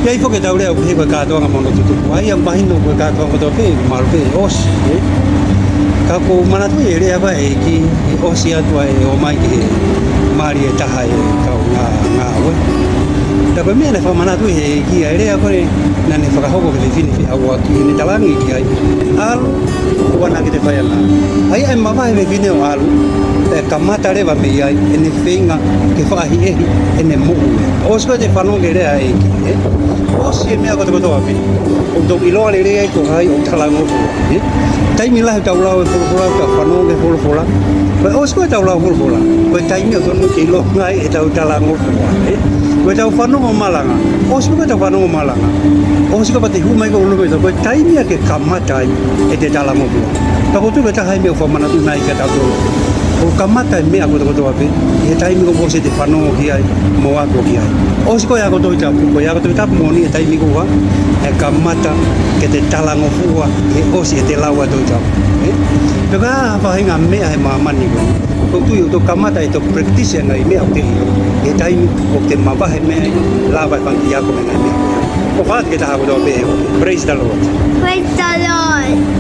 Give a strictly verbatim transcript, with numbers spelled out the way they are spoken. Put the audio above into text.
ʻI ai foki ʻetau lea ʻoku pehē ko e kātoanga mo hono tutuku. ʻA ia mahino ko e kātoanga kotoa pē, mahalo pē ʻosi, ē? Ka ʻoku ou manatuʻi e lea ko ē ʻa e ʻEiki, ʻi he ʻosi atu ʻa e ō mai ki he mali ʻe taha ʻa e kau ngā-, ngāue. Ka ko e meʻa naʻe fakamanatu ʻe he ʻEiki ʻa e lea ko ē naʻa ne fakahoko ki he fefine feʻauaki, ʻene talaange ki ai, ʻAlu, ʻoua naʻa ke te fai ange. ʻA ia ʻe mavahe e fefine ʻo ʻalu, pea kamata leva mei ai ʻene feinga ke fakaʻehiʻehi ʻene moʻui. ʻOsi ko ē ʻete fanongo ki he lea ʻa e ʻEiki, ē? ʻOsi e meʻa kotokotoa pē. ʻOku tau ʻiloa lelei ai ko hai ʻoku talangofua, ē? Taimi lahi ʻoku tau lau e folofola, ʻoku tau fanongo ki he folofola. Pea ʻosi ko ē ʻetau lau folofola, ko e taimi ʻoku totonu ke ʻilonga ai ʻetau talangofua, ē? Ko ʻetau fanongo malanga, ʻosi ko ē ʻetau fanongo malanga, ʻosi ko ē pea te hū mai ki ʻolunga ʻetau, ko e taimi ia ke kamata ai ʻete talangofua. Pea ʻoku ou tui ko e taha e meʻa ʻoku fakamanatu mai kiate kitautolu, ʻoku kamata e meʻa kotokotoa pē ʻi he taimi ʻoku ʻosi ʻete fanongo ki ai mo ako ki ai. ʻOsi ko e ako Tohi Tapu, ko e ako Tohi Tapu moʻoni e taimi ko ē ʻe kamata ke te talangofua he ʻosi ʻete lau ʻa e Tohi Tapu, ē? Pea ko e hā ha faʻahinga meʻa he māmani ko ē, ʻoku ou tui ʻoku tau kamata ʻetau practice ʻa e ngaahi meʻa ʻoku te ʻilo, he taimi ʻoku te mavahe mei ai, lava e fanga kiʻi ako mei he ngaahi meʻa ko ē. ʻOku ou fakaʻatā ki he taha kotoa pē, praise the Lord. Praise the Lord.